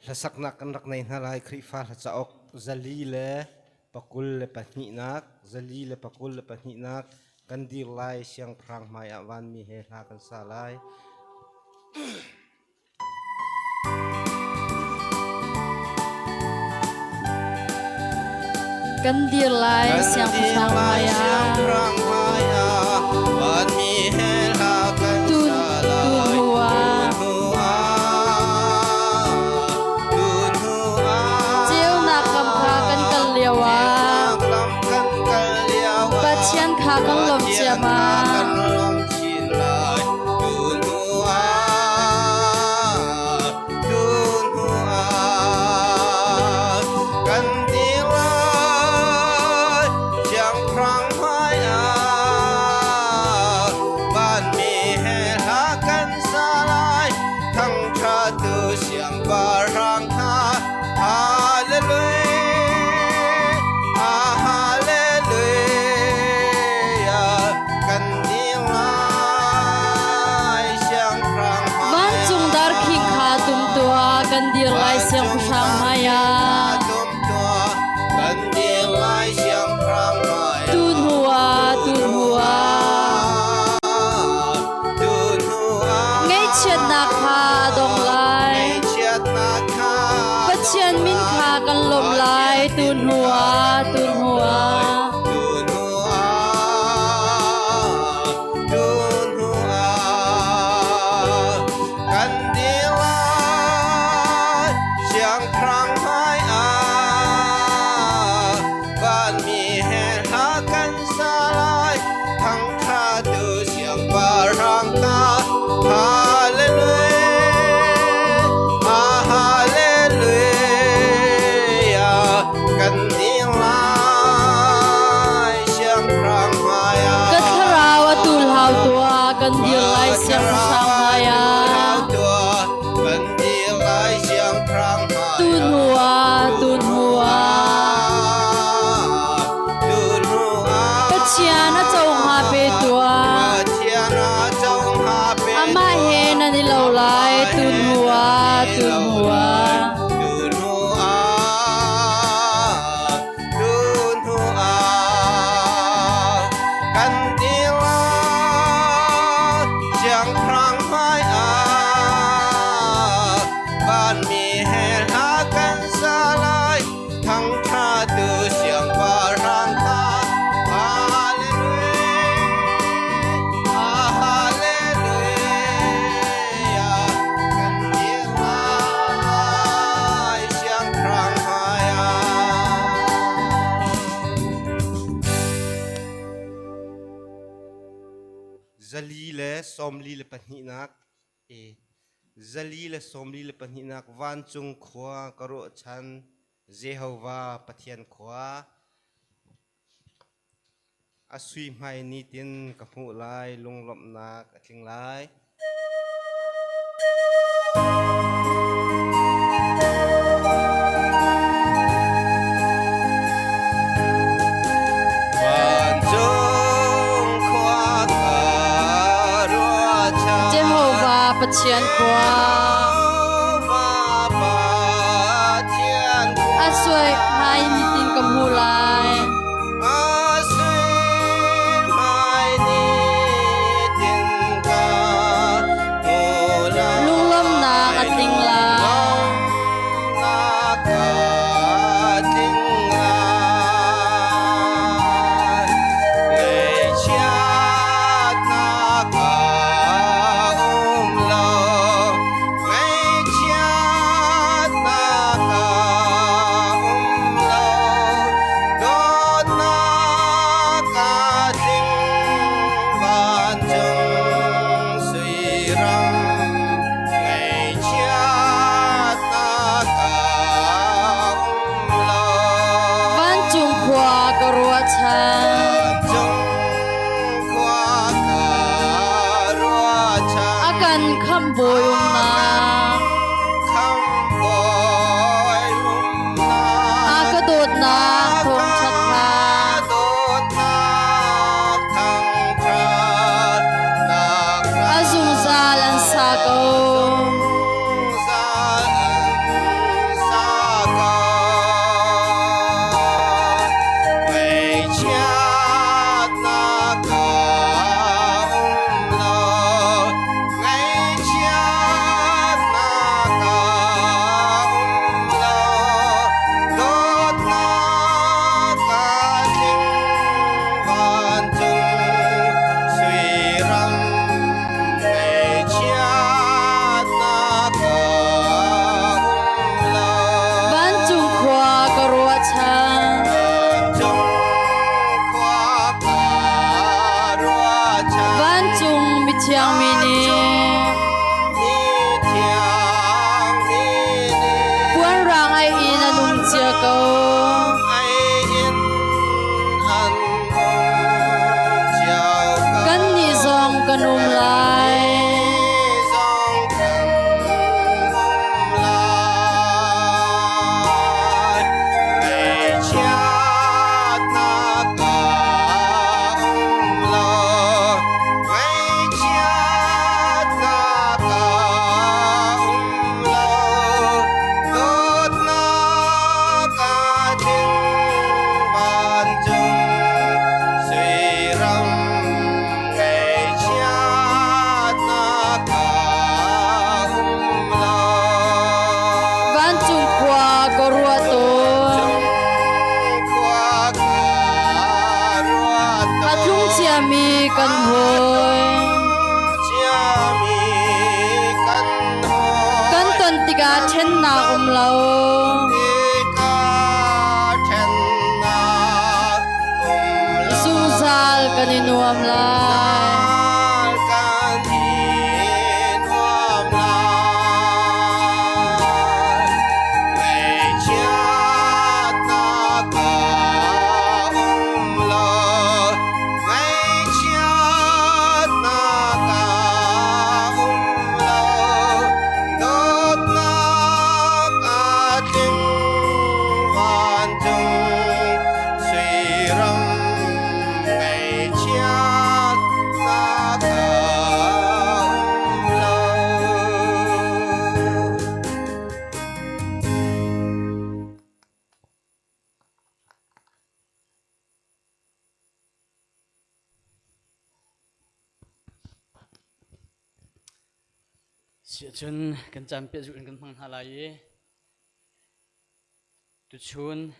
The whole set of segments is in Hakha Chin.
Hlasaknak kan rak nei hna lai. Khrihfa hla cauk 422, 422 kan dir lai. Siangpahrang hmai ah vanmi he hla kan sa lai. Kan dir lai siangpahrang hmai ah. Vanmi he hla kan sa lai. Ceunak lam kha kan kal lio ah Pathian kha kan lawmh ciammam. Kan dir lai siangpahrang hmai ah vanmi he hla kan sa lai thangṭhattu siangpahrang kha Hallelujah Hallelujah kan dir lai siangpahrang hmai Vancung darkhing kha tum tuah kan dir lai siangpahrang hmai ah. Tum tuah kan dir lai siangpahrang hmai ah Tu hnu ah tu hnu ah Ngaihchiatnak kha dong lai. Pathian min kha kan lawmh lai tu hnu ah tu hnu ah. Kan dir lai siangpahrang hmai ah vanmi he hla kan sa lai thangṭhattu siangpahrang ka Hallelujah Hallelujah kan dir lai siangpahrang hmai ah Ka thlarau a tul hau tuah kan dir lai siangpahrang hmai ah. Kan dir lai siangpahrang hmai ah Tu hnu ah tu hnu ah Pathian a co hnga pe tuah. Amah he nan i lo lai tu hnu ah tu hnu ah. Kan dir lai siangpahrang hmai ah vanmi he hla kan sa lai thangṭhattu siangpahrang kha Hallelujah Hallelujah kan dir lai siangpahrang hmai ah 422 e 422 vancung khua ka ruahchan Jehovah Pathian khua a sui hmai nitin ka hmuh lai lunglawmhnak a tling lai. Vancung khua ka ruahchan Jehovah Pathian khua Jehovah Pathian khua a suai hmai nitin ka hmu lai. A sui hmai nitin ka hmu lai. Lunglawmhnak a tling lai. Lunglawmhnak a tling lai. Ngaihchiatnak a um lo. Ngaihchiatnak a um lo. Dawtnak a tling vancung sui ram. Ngaihchiatnak a um lo. Vancung khua ka ruahchan. Vancung khua ka ruahchan. A kan khamhbawi umnak. Khamhbawi umnak. A ka dawtnak thawngṭhat kha. Dawtnak thangṭhatnak A zungzal an sa ko. Zungzal an kan um lai. Vancung khua ka ruah tawn. A tlung ciami kan hawi. Kan ton tikah ṭhennak um lo. Zungzal kan i nuam lai. Siahcun kan caan pehzulh in kan hmang hna lai i tuchun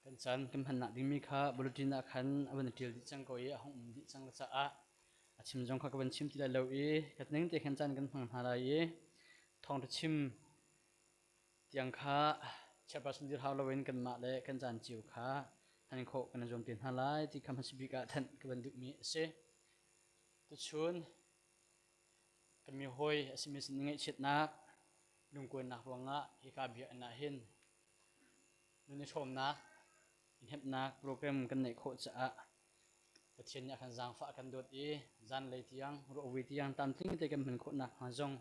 kan caan kan hmannak dingmi kha bulletin ah khan a van i ṭial dih cang ko i a hung um dih cang caah a chim zong kha ka van chim ti lai lo i ka ning te khan caan kan hmang hna lai i thawngṭha chim tiang kha chairperson dir hau loin kanmah le kan caan cio kha hman khawh kan i zuam te hna lai ti kha hmasa bik ah thanh ka van duhmi a si. Tuchun kan mi hawi a simi sin ngaihchiatnak lungkuainak ruangah hika biakinn ah hin nun i hrawmnak inhemhnak program kan neih khawh caah Pathian nih a kan zaangfah a kan dawt i zanlei tiang ruahvui tiang tlamtling te kan hman khawh nakhnga zong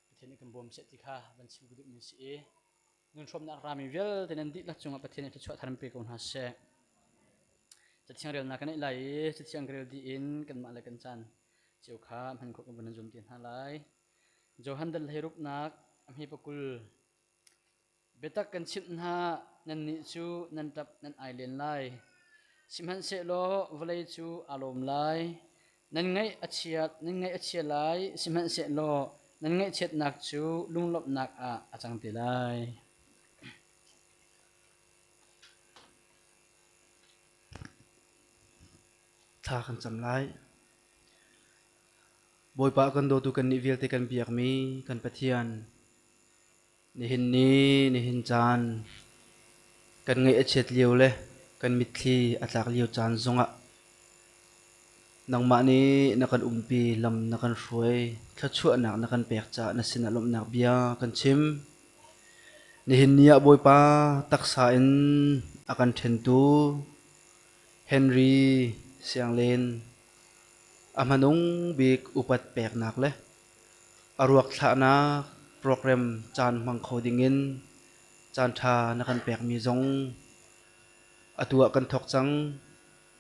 Pathian nih kan bawm seh ti kha van chim ka duhmi si i nun hrawmnak rami vialte nan dihlak cungah Pathian nih thluachuah thar in pe ko hna seh. Cathiang relnak kan neih lai i cathiang ka rel dih in kanmah le kan caan cio kha hman khawh kan vun in zum ti hna lai. Johan dal hleiruknak a hme pakul Biatak kan chimh hna, nannih cu nan ṭap nan ai len lai. Sihmanhsehlaw vawlei cu aa lawm lai. Nan ngaih a chiat, nan ngaih a chia lai, sihmanhsehlaw nan ngaihchiatnak cu lunglawmhnak ah a cang te lai. Thla kan cam lai. Bawipa kan dawtu kannih vialte kan biakmi kan Pathian, Nihin ni, nihin caan kan ngaih a chiat lio le kan mitthli a tlak lio caan zongah nangmah nih na kan umpi, lam na kan hruai, thluachuahnak na kan pek caah na sinah lawmhnak bia kan chim. Nihin ni ah Bawipa taksa in a kan ṭhentu Henry Sianglen a hmanung bik upat peknak le A ruak thlahnak program caan hmang kho dingin caanṭha na kan pekmi zong atu ah kan thawk cang.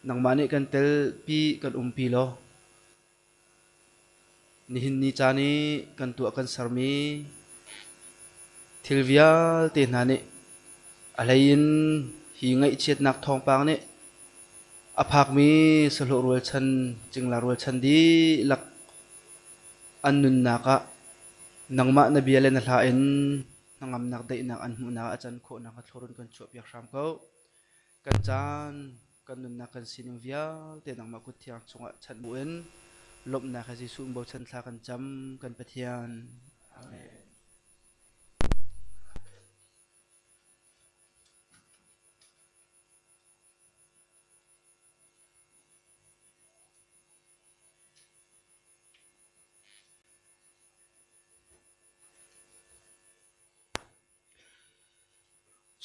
Nangmah nih kan telpi kan umpi law nihin ni caan i kan tuah kan sermi thil vialte hna nih a hleiin hi ngaihchiatnak thawngpang nih a phakmi sahlawh rualchan cingla rualchan dihlak An nunnak ah nangmah na bia le na hla in hnangamnak daihnak an hmuhnak a can khawhnak kha thlorun kan chuahpiak hram ko. Kan caan, kan nunnak kan sining vialte nangmah kut thiang chungah chanh buin lawmhnak he Jesuh in bochan thla kan cam kan Pathian. Amen.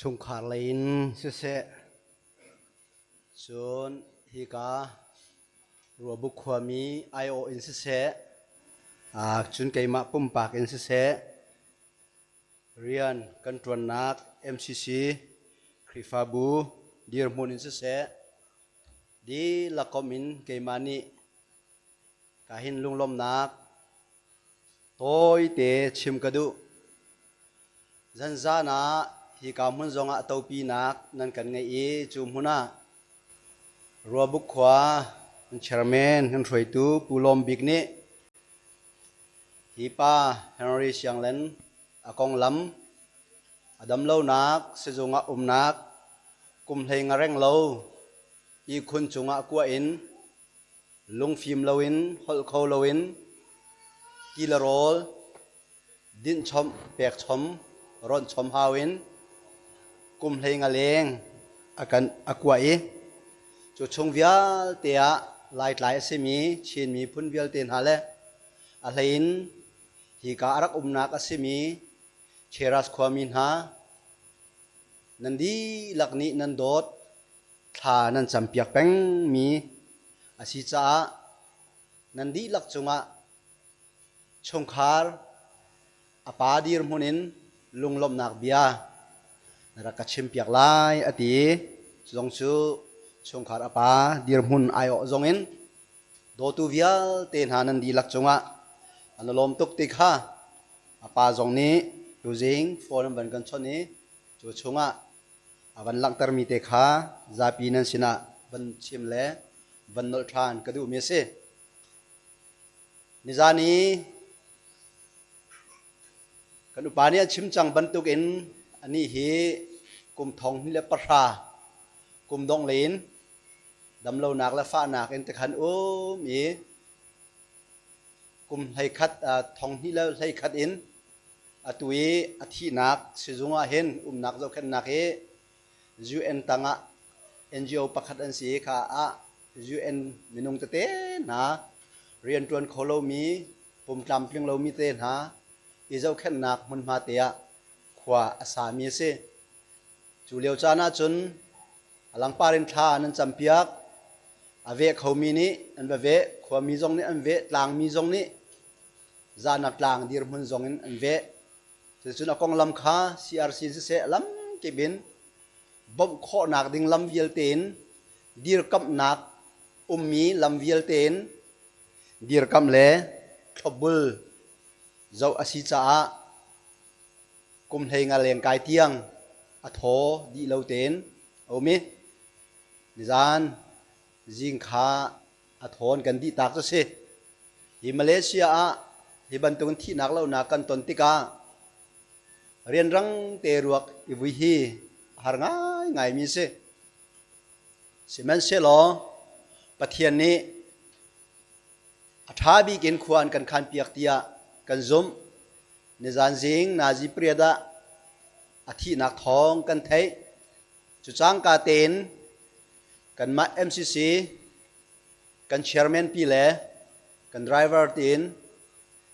Chungkhar lei in siseh, cun hika Ruabuk khuami aiawh in siseh, cun keimah pumpak in siseh, rian kan ṭuannak MCC Khrihfabu dirhmun in siseh, dihlak komh in keimah nih kahin lunglawmhnak tawite chim ka duh. Zanzan ah hika hmun zongah topinak nan kan ngeih i cu hmun ah Ruabuk khua chairman kan hruaitu Pu Lawm Bik nih hi pa Henry Sianglen a konglam a damlonak sizung ah umnak kum hlei nga reng lo ihkhun cungah kuah in lungfim loin holh kho loin ti le rawl dinhchom pekchom rawnhchom hau in kum hlei nga leng a kan a kuah i cu chung vialte ah Laitlai a simi Chin miphun vialte hna le a hlei in hika a rak umnak a simi Cheras khuami hna nan dihlak nih nan dawt thla nan campiak pengmi a si caah nan dihlak cungah chungkhar a pa dirhmun in lunglawmhnak bia na rak ka chimpiak lai a ti. Zong cu chungkhar a pa dirhmun aiawh zong in dawtu vialte hna nan dihlak cungah an lawm tuk ti kha a pa zong nih tuzing phone an van kan chawnh i cu chungah a van langhtermi te kha zapi nan sinah van chim le van nolh ṭhan ka duhmi a si. Nizan i kan upa nih an chim cang bantukin anih hi kum thong hnih le pahra kum dongh len damlonak le fahnak in tikhan um i kum hleikhat thong hnih le hleikhat in atu i a thihnak sizung ah hin umnak zohkhenhnak hi UN tangah NGO pakhat an si i kha ah UN minung tete hna rianṭuan kho lomi pumtlamtling lomi te hna i zohkhenhnak hmunhma te ah khua a sami a si. Cu lio caan ahcun a langpar in thla an campiak. A veh khomi nih an va veh, khuami zong nih an veh, tlangmi zong nih zahnak tlang dirhmun zong in an veh. Cucun a konglam kha CRC in siseh lamkip in bawmh khawhnak ding lam vialte in dirkamhnak ummi lam vialte in dirkamh le thlopbul zoh a si caah kum hlei nga leng kai tiang a thaw dih lo tein a um i nizan zing kha a thawn kan dih tak cu si. Hi Malaysia ah hi bantukin thihnak lonak kan ton tikah rianrang te ruak i vui hi a har ngaingaimi a si. Sihmanhsehlaw Pathian nih a ṭha bik in khua an kan khanpiak tiah kan zumh. Nizan zing nazi pariat ah a thihnak thawng kan theih. Cu cangka tein kanmah MCC kan chairman pi le kan driver tiin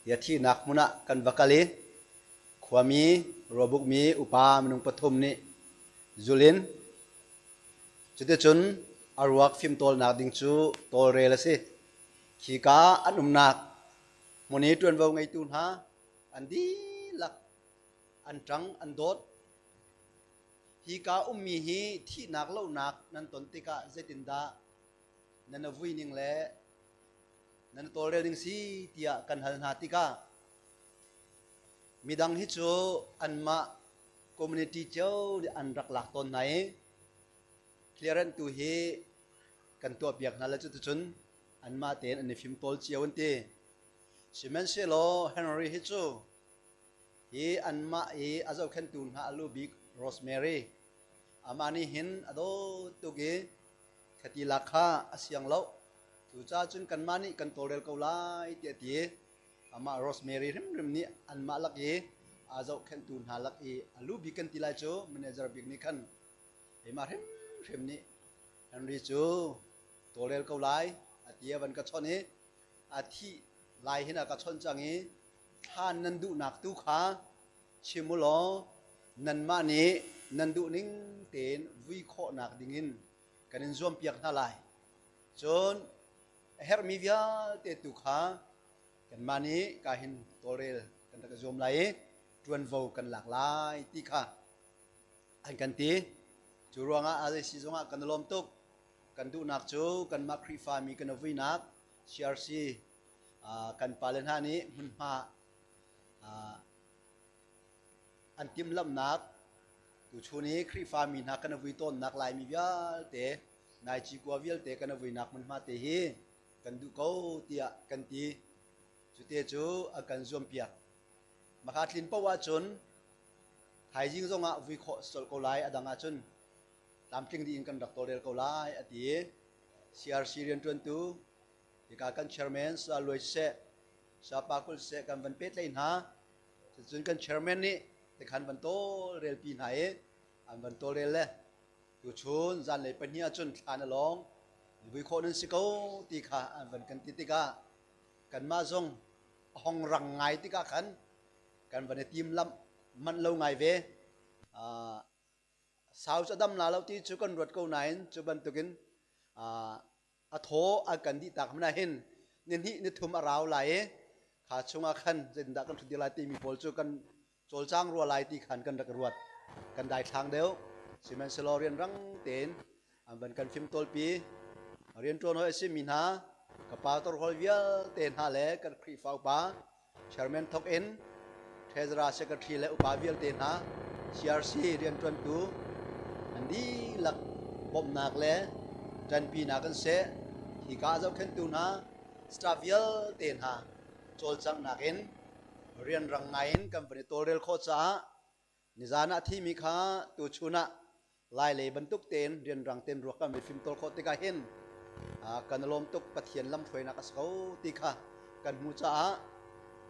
ya thihnak hmun ah kan va kal i khuami ruabukmi upa minung pathum nih zulin cuticun a ruak fimtawlnak ding cu tawlrel a si. Khika an umnak hmun i ṭuanvo ngeitu hna an dihlak an ṭang an dawt. Hika ummi hi thihnak lohnak nan ton tikah zeitindah nan a vui ning le nan tawlrel ning si tiah kan hal hna tikah midang hi cu anmah community cio nih an rak lak tawn hna i clearance tu hi kan tuahpiak hna le cuticun anmah tein an i fimtawl cio an ti. Sihmanhsehlaw Henry hi cu hi anmah i a zohkhenhtu hna a lu bik Rosemary amah nih hin a dawt tuk i khati lak kha a siang lo. Cucaah cun kanmah nih kan tawlrel ko lai tiah a ti. Amah Rosemary hrimhrim nih anmah lak i aa zohkhenhtu hna lak i a lu bik kan ti lai cu manager bik nih khan keimah hrimhrim nih Henry cu tawlrel ko lai a ti a van ka chawnh i a thih lai hin a ka chawnh cang i thlan nan duhnak tu kha chim u law nanmah nih nan duh ning tein vui khawhnak dingin kan in zuampiak hna lai. Cun. A herhmi vialte tu kha kanmah nih ka hin tawlrel kan rak i zuam lai i ṭuanvo kan lak lai ti kha an kan ti. Cu ruangah a zei si zongah kan i lawm tuk. Kan duhnak cu kanmah Khrihfami kan i vuinak CRC kan pale hna nih hmunhma an timhlamhnak tuchun i Khrihfami hna kan i vui tawnnak Laimi vialte nai cikua vialte kan i vuinak hmunhma te hi kan duh ko tiah kan ti. Cute cu a kan zuampiak. Maka tlin paoh ahcun thaizing zongah vui khawh colh ko lai, a dang ahcun tlamtling dih in kan rak tawlrel ko lai a ti. CRC rianṭuantu hika kan chairman Sa Luai siseh, Sa Pa Kul siseh kan van pehtlaih hna. Cucun kan chairman nih tikhan van tawlrelpi hna i an van tawlrel le tuchun zanlei pahnih ahcun thlan a lawng vui khawh nan si ko ti kha an van kan ti tikah kanmah zong a hong rang ngai tikah khan kan van i timlamh manh lo ngai ve. Sau cu a dam la lo ti cu kan ruat ko nain cu bantukin a thaw a kan dih tak hmanh ah hin nihnih nithum a rau lai i kha chungah khan zeitindah kan ṭhut lai timi pawl cu kan cawlcang rua lai ti khan kan rak ruat kan daithlang deuh. Sihmanhsehlaw rianrang tein an van kan fimtawlpi. Rianṭuan hawi a simi hna ka pastor hawi vialte hna le kan Khrihfa upa chairman thawk in treasurer, secretary le upa vialte hna, CRC rianṭuantu an dihlak bawmhnak le ṭanpinak an seh. Hika a zohkhenhtu hna staff vialte hna cawlcanghnak in rianrang ngai in kan van i tawlrel khawh caah nizan ah thimi kha tuchun ah Lailei bantuk tein rianrang tein ruak kan fimtawl khawh tikah hin kan i lawm tuk. Pathian lamhruainak a si ko ti kha kan hmuh caah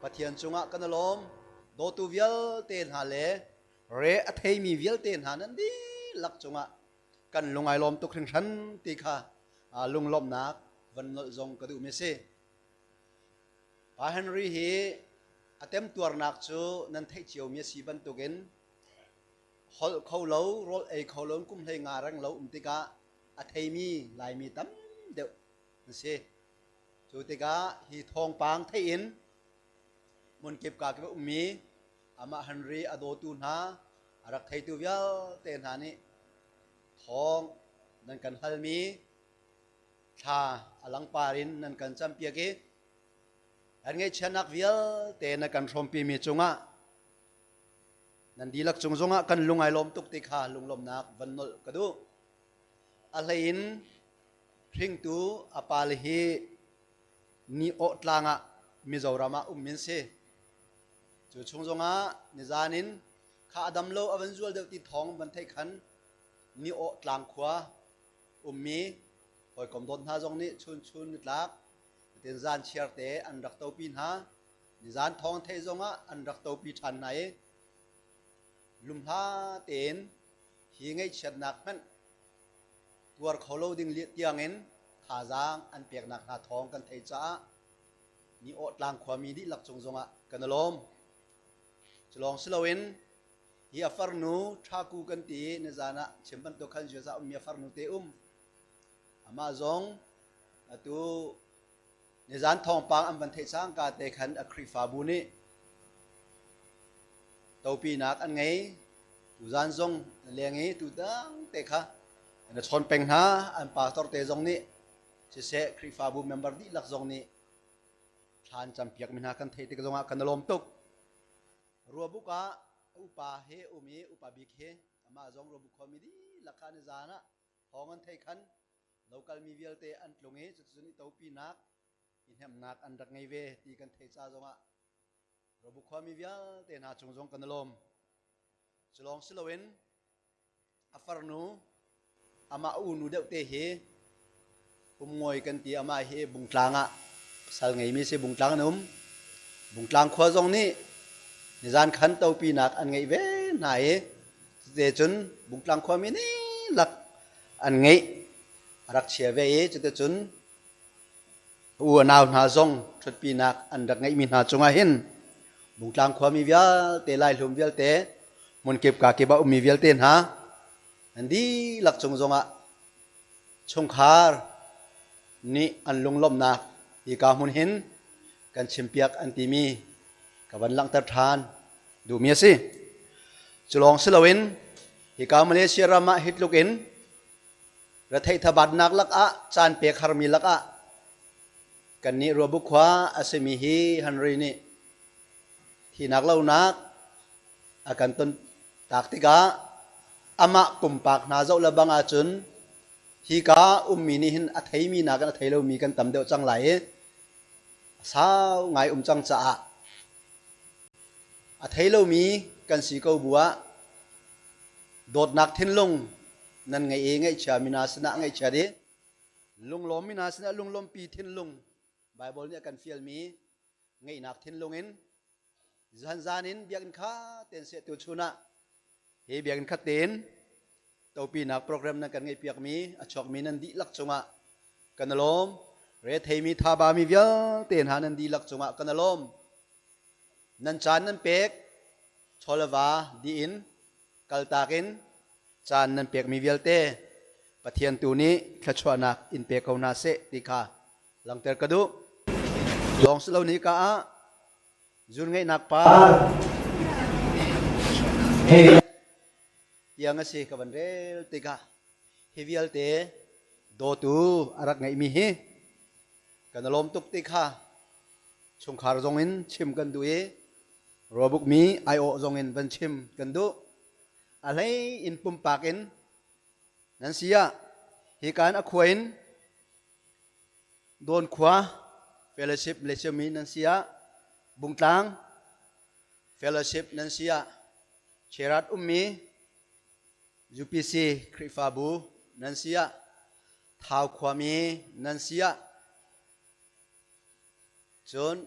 Pathian cungah kan i lawm. Dawtu vialte hna le re a theimi vialte hna nan dihlak cungah kan lung ai lawm tuk hringhran ti kha lunglawmhnak van nolh zong ka duhmi a si. Pa Henry hi a temtuarnak cu nan theih ciomi a si bantukin holh kho lo, rawl ei kho lo, kum hlei nga reng lo um tikah a theimi Laimi tam deuh an si. Cu tikah hi thawngpang theih in hmunkip ka kip a ummi amah Henry a dawtu hna, a rak theitu vialte hna nih thawng nan kan halmi thla a langpar in nan kan campiak i kan ngaihchiatnak vialte na kan hrawmpimi cungah nan dihlak cung zongah kan lung ai lawm tuk ti kha lunglawmhnak van nolh ka duh. A hlei in hringtu a pale hi ni awh tlang ah Mizoram ah um min si. Cu chung zongah nizan in kha a dam lo a van zual deuh ti thawng van theih khan ni awh tlang khua ummi hawikom dawt hna zong nih chun chun nitlak tin zan chiar te an rak topi hna. Nizan thawng theih zongah an rak topi ṭhan hna i lumhla tein hi ngaihchiatnak hmanh tuar kho lo ding tiangin thazaang an peknak hna thawng kan theih caah ni awhtlang khuami dihlak cung zongah kan i lawm. Culawng si loin hi a farnu Ṭhaku kan ti i nizan ah chim bantuk khan ziaza ummi a farnu te um. Amah zong atu Nizan thawngpang an van theih cangka te khan a Khrihfabu nih topinak an ngei. Tuzan zong leng i tudang te kha an i chawn peng hna. An pastor te zong nih siseh Khrihfabu member dihlak zong nih thla an campiak mi hna kan theih tik zongah kan i lawm tuk. Ruabuk ah upa he um i upa bik he amah zong Ruabuk khuami dihlak kha nizan ah thawng an theih khan local mi vialte an tlung i cuticun i topinak i hnemhnak an rak ngei ve ti kan thei ca zongah Robu khuami vialte hna cung zong kan i lawm. Culawng si loin a farnu amah unu deuh te hi umngoi kan ti amah hi Bungtlang ah sal ngeimi si Bungtlang an um. Bungtlang khua zong nih nizan khan topinak an ngeih ve hna i cuti cun Bungtlang khuami nih lak an ngeih a rak chia ve i cuticun u a nau hna zong ṭhutpinak an rak ngeihmi hna cungah hin Bungtlang khuami vialte Laihlum vialte hmunkip kakip ah ummi vialte hna an dihlak cung zongah chungkhar nih an lunglawmhnak hika hmun hin kan chimpiak an timi ka van langhter ṭhan duhmi a si. Cu lawng si loin hika Malaysia ram ah hitluk in retheih thabatnak lakah caan pek harmi lakah kannih Ruabuk khua a simi hi Henry nih thinak lonak a kan ton tak tikah amah pumpak hna zoh le bang ahcun hika ummi nih hin a theimi nakin a thei lomi kan tam deuh cang lai i a sau ngai um cang caah a thei lomi kan si ko bu ah dawtnak thinlung nan ngeih i ngaihchia mi hna sinah ngaihchiat i lunglawm mi hna sinah lunglawmpi thinlung Baibal nih a kan fialmi ngeihnak thinlung in zanzan in biakinn kha ten seh tu chun ah hi biakinn khat tein topinak program nan kan ngeihpiakmi a chuakmi nan dihlak cungah kan lawm. Retheimi thabami vialte hna nan dihlak cungah kan lawm. Nan caan nan pek chawleva diin kaltak in caan nan pekmi vialte Pathian tu nih thluachuahnak in pe ko hna seh ti kha langhter ka duh. Lawng si lo ni ka ah zun ngeihnak par tiang a si ka van rel tikah hi vialte dawtu a rak ngeihmi hi kan i lawm tuk ti kha chungkhar zong in chim kan duh i ruabukmi aiawh zong in van chim kan duh. A hlei in pumpak in nan si ah hi kaan a khua in Dawn khua fellowship Malaysia mi nan si ah Bungtlang fellowship nan si ah Cherat ummi UPC Khrihfabu nan si ah Thau khuami nan si ah cun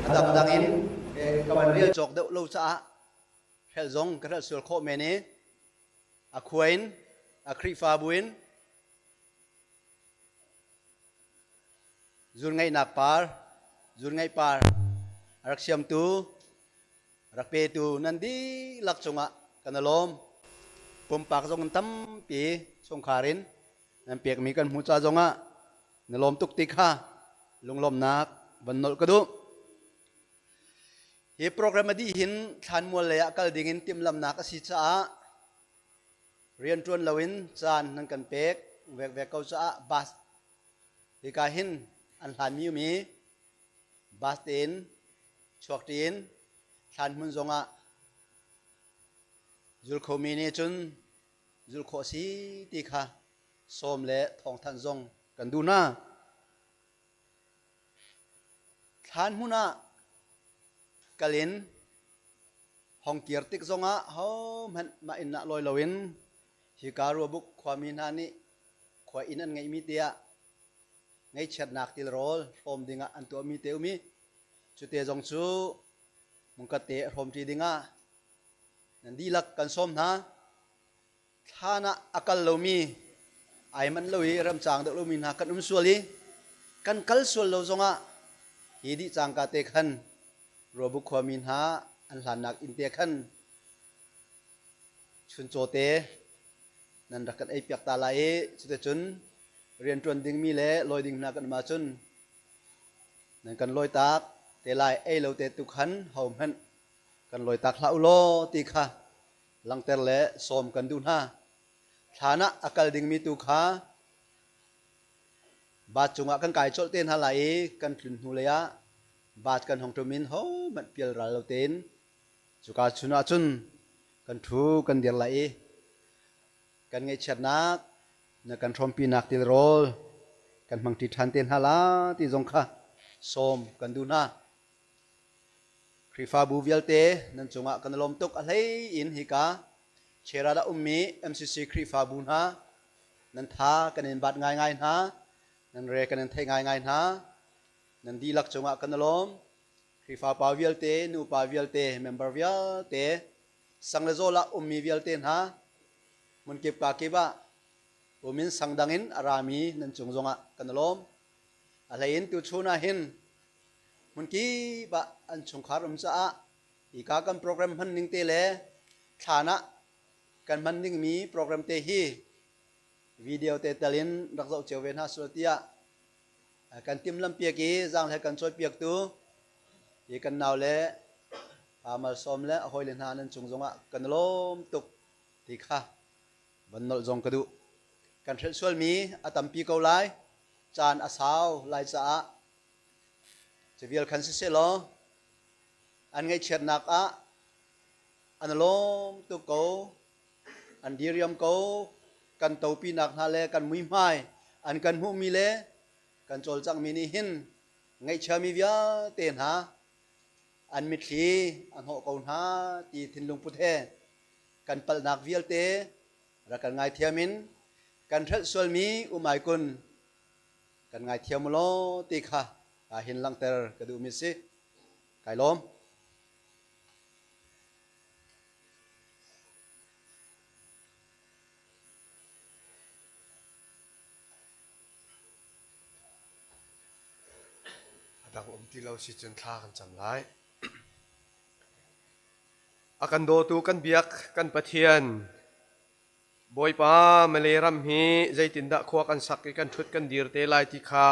a dangdang in ka van rel cawk deuh lo caah hrelh zong ka hrelh sual khawh men i a khua in a Khrihfabu in Zunngaihnak par, zunngaih par a rak siamtu, rak petu nan dihlak cungah kan i lawm. Pumpak zong in tampi chungkhar in nan pekmi kan hmuh ca zongah na lawm tuk ti kha lunglawmhnak van nolh ka duh. Hi program a dih hin thlanmual lei ah kal ding in timhlamhnak a si caah rianṭuan loin caan nan kan pek vekvek ko caah bus hika hin an hlanmi um i bus tein chuak ṭin thlan hmun zongah zul khomi nih cun zul khawh si ti kha sawm le thawngthanh zong kan duh hna. Thlan hmun ah kal in hong kir tik zongah hohmanh mah inn ah lawi loin hika Ruabuk khuami hna nih khua inn an ngeihmi te ah ngaihchiatnak tilrawl hrawm dingah an tuahmi te um i cute zong cu hmunkhat te hrawmṭi dingah nan dihlak kan sawm hna. Thlan ah a kal lomi ai manh lo i ramcaang deuh lomi hna kan um sual i kan kal sual lo zongah hi dih cangka te khan Ruabuk khuami hna an hlannak inn te khan chuncaw te nan rak kan eipiak ta lai i cuticun rianṭuan dingmi le lawi ding hna kan um ahcun nan kan lawi tak te lai. Ei lo te tu khan hohmanh kan lawi tak hlah u law ti kha langhter le sawm kan duh hna. Thlan ah a kal dingmi tu kha Baat cungah kan kai colh te hna lai i kan tlun hnu lei ah baat kan hong ṭum in hohmanh pial ral lo tein cuka chun ah cun kan ṭhu kan dir lai i kan ngaihchiatnak na kan hrawmpinak tilrawl kan hmangṭi ṭhan te hna la ti zong kha sawm kan duh hna. Khrihfabu vialte nan cungah kan i lawm tuk. A hlei in hika Cherat ah ummi MCC Khrihfabu hna nan tha kan in bat ngaingai hna, nan re kan in theih ngaingai hna. Nan dihlak cungah kan i lawm. Khrihfa pa vialte, nupa vialte, member vialte, sang le zawl ah ummi vialte hna, hmunkip ka kip ah um in sang dang in a rami nan cung zongah kan i lawm. A hlei in tuchun ah hin hmunkip ah an chungkhar um caah hika kan program hman ning te le thlan ah Kan hman dingmi program te hi video te tel in rak zoh cio ve hna selaw tiah kan timhlamhpiak i zaanghlei kan cawipiaktu hi kan nau le Pa Malsawm le a hawile hna nan cung zongah kan i lawm tuk ti kha van nolh zong ka duh. Kan hrelh sualmi a tampi ko lai. Caan a sau lai caah cu vial khan siseh law an ngaihchiatnak ah an lawm tuk ko, an diriam ko, kan topinak hna le kan muihmai an kan hmuhmi le kan cawlcanghmi nih hin ngaihchiami vialte hna an mitthli a hnawh ko hna ti thinlung put he kan palhnak vialte rak kan ngaithiam in kan hrelh sualmi um ai kun kan ngaithiam u law ti kha ka hin langhter ka duhmi si. Kai lawm. A dang um ti lo si cun thla kan cam lai. A kan dawtu kan biak kan Pathian Bawipa Malay ram hi zeitindah khua kan sak i kan ṭhut kan dir te lai ti kha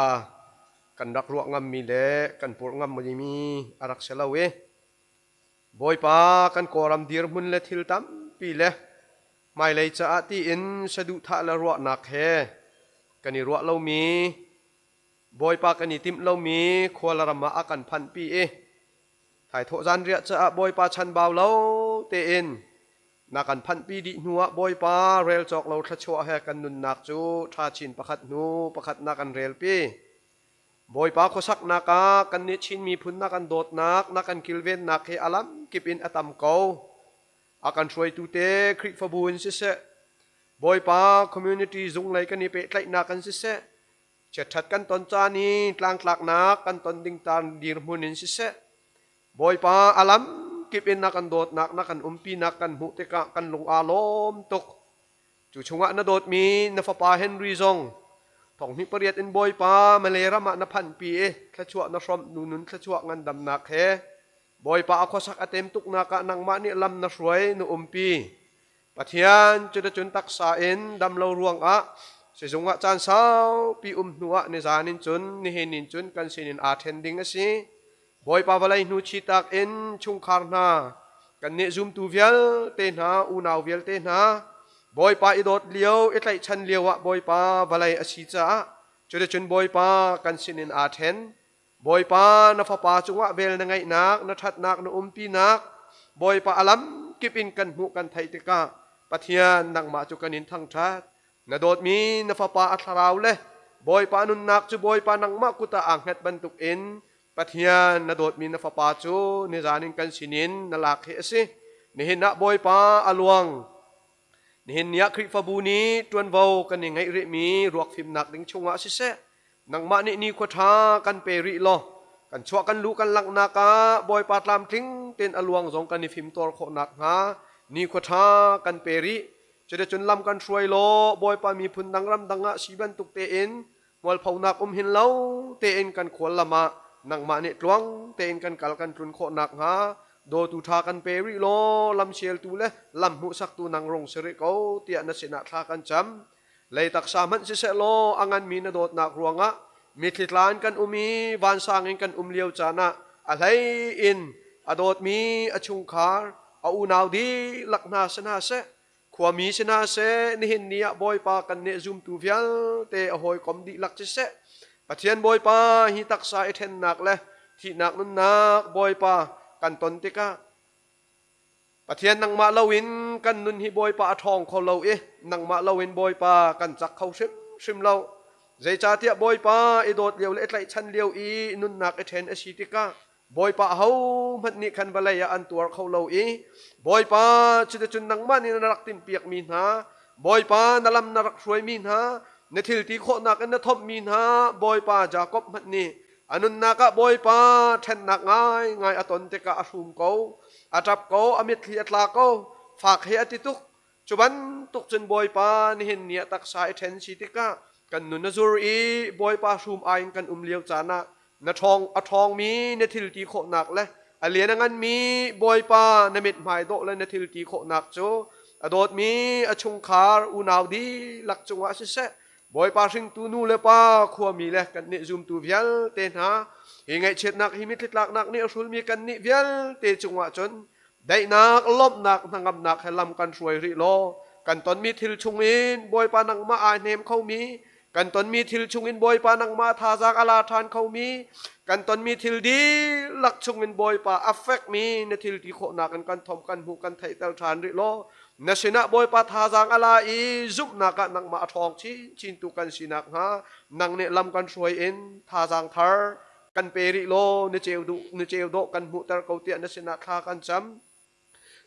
kan rak ruah ngammi le kan purh ngammi a rak si lo i Bawipa kan Kawlram dirhmun le thil tampi le hmailei caah tiin saduhthah le ruahnak he kan i ruah lomi Bawipa kan i timh lomi khua le ram ah a kan phanhpi i thaithawh zanriah caah Bawipa chanbau lo tein na kan phanhpi dih hnuah Bawipa rel cawk lo thluachuah he kan nunnak cu ṭha chin pakhat hnu pakhat na kan relpi. Bawipa khuasaknak ah kannih Chin miphun na kan dawtnak, na kan kilvennak hi a lamkip in a tam ko. A kan hruaitu te Khrihfabu in siseh, Bawipa community zung lei kan i pehtlaihnak in siseh, chiatṭhat kan ton caan i tlangtlaknak kan ton ding tan dirhmun in siseh, Bawipa a lamkip in na kan dawtnak, na kan umpinak kan hmuh tikah kan lung aa lawm tuk. Cu chungah na dawtmi na fapa Henry zong thonghnih pariat in Bawipa Malay ram ah na phanhpi i thluachuah na hrawmh nu nun thluachuah ngandamnak he Bawipa a khuasak a tem tuknak ah nangmah nih lam na hruai na umpi. Pathian cuticun taksa in dam lo ruangah sizung ah caan saupi um hnu ah nizan in cun nihin in cun kan sinin aa ṭhen ding a si. Bawipa vawlei hnu chitak in chungkhar hna kannih zumtu vialte hna unau vialte hna Bawipa i dawt lio i tlaihchan lio ah Bawipa vawlei a si caah cuticun Bawipa kan sinin aa ṭhen. Bawipa na fapa cungah vel na ngeihnak, na ṭhatnak, na umpinak, Bawipa a lam kip in kan hmuh kan theih tikah Pathian nangmah cu kan in thangṭhat. Na dawtmi na fapa a thlarau le Bawipa nunnak cu Bawipa nangmah kut ah aa hngat bantukin Pathian na dawtmi na fapa cu nizan in kan sinin na lak hi a si. Nihin ah Bawipa a luang. Nihin ni ah Khrihfabu nih ṭuanvo kan i ngeih rihmi ruak fimnak ding chungah siseh, nangmah nih nikhua ṭha kan pe rih law kan chuah kan luh kan langhnak ah Bawipa tlamtling tein a luang zong kan i fimtawl khawh nakhnga nikhua ṭha kan pe rih. Cuticun lam kan hruai law Bawipa miphun dang ramdang ah si bantuk tein hmualphonak um hin lo tein kan khual lam ah nangmah nih tluang tein kan kal kan tlun khawh nakhnga dawtu ṭha kan pe rih law lamsialtu le lam hmuhsaktu nang rung si rih ko tiah na sinah thla kan cam. Lei taksa hmanh siseh law a nganmi na dawtnak ruangah mitthli tla in kan um i vansang in kan um lio caan ah a hlei in a dawtmi a chungkhar a unau dihlak hna si hna seh Khuami si hna seh, nihin ni ah Bawipa kan nih zumtu vialte a hawikom dihlak siseh, Pathian Bawipa hi taksa i ṭhennak le thihnak nunnak Bawipa kan ton tikah Pathian nangmah loin kan nun hi Bawipa a ṭhawng kho lo i nangmah loin Bawipa kan cak kho hrimhrim lo. Zeicahtiah Bawipa i dawt lio le i tlaihchan lio i nunnak i ṭhen a si tikah Bawipa ahohmanh nih khan vawlei ah an tuar kho lo i Bawipa cuticun nangmah nih na rak timhpiakmi hna Bawipa na lam na rak hruaimi hna na thil ti khawhnak in na thomhmi hna Bawipa Jakob hmanh nih a nunnak ah Bawipa ṭhennak ngaingai a ton tikah a hrum ko a ṭap ko a mitthli a tla ko fak he a ti tuk Cu bantuk cun Bawipa nihin ni ah taksa i ṭhen si tikah kan nun a zur i Bawipa hrum ai in kan um lio caan ah na ṭhawng a ṭhawngmi na thil ti khawhnak le a lian a nganmi Bawipa na mithmai dawh le na thil ti khawhnak cu A dawtmi a chungkhar unau dihlak cungah siseh, Bawipa hringtu nu le pa khuami le kannih zumtu vialte hna hi ngaihchiatnak hi mitthli tlaknak nih a hrulmi kannih vialte cungah cun daihnak lawmhnak hnangamnak he lam kan hruai rih law kan tonmi thil chungin Bawipa nangmah aa hnem khomi kan tonmi thil chungin Bawipa nangmah thazaang a la ṭhan khomi kan tonmi thil dihlak chungin Bawipa a fekmi na thil ti khawhnak in kan thom kan hmuh kan theihter ṭhan rih law Na sinah Bawipa thazaang a la i zumhnak ah nangmah a ṭhawng chinchin tu kan si nakhnga nang nih lam kan hruai in thazaang thar kan pe rih law na ceu duh na ceu dawh kan hmuhter ko tiah na sinah thla kan cam.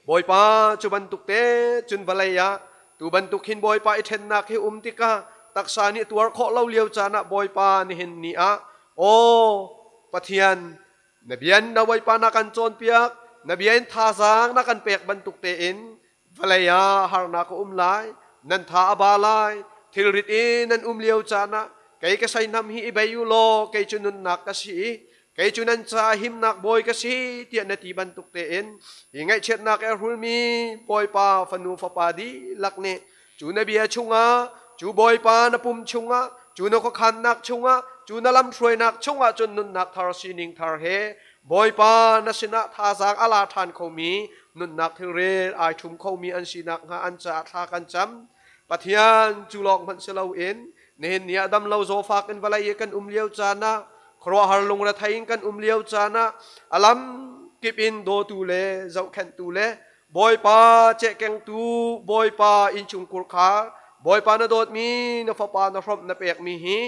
Bawipa cu bantuk te cun vawlei ah tu bantuk hin Bawipa i ṭhennak hi um tikah taksa nih tuar khawh lo lio caan ah Bawipa nihin ni ah aw Pathian Na bia in na Bawipa na kan cawnpiak, na bia in thazaang na kan pek bantuk tein vawlei ah harnak a um lai, nan tha a ba lai, thilrit i nan um lio caan ah kei ka seihnam hi i bei u law kei cu nunnak ka si i kei cu nan caah himnak bawi ka si tiah na ti bantuk tein hi ngaihchiatnak a hrulmi Bawipa fanu fapa dihlak nih cu na bia chungah cu Bawipa na pum chungah cu na khuakhannak chungah cu na lamhruainak chungah cun nunnak thar sining thar he Bawipa na sinah thazaang a la ṭhan khomi nunnak thilrel ai ṭhum khomi an si nakhnga an caah thla kan cam. Pathian cu lawng hmanh si loin nihin ni ah damlo zawfak in vawlei i kan um lio caan ah khuaruahhar lungrethei in kan um lio caan ah a lam kip in dawtu le zohkhenhtu le Bawipa cehkengtu Bawipa innchungkhur kha Bawipa na dawtmi na fapa na hrawmh na pekmi hi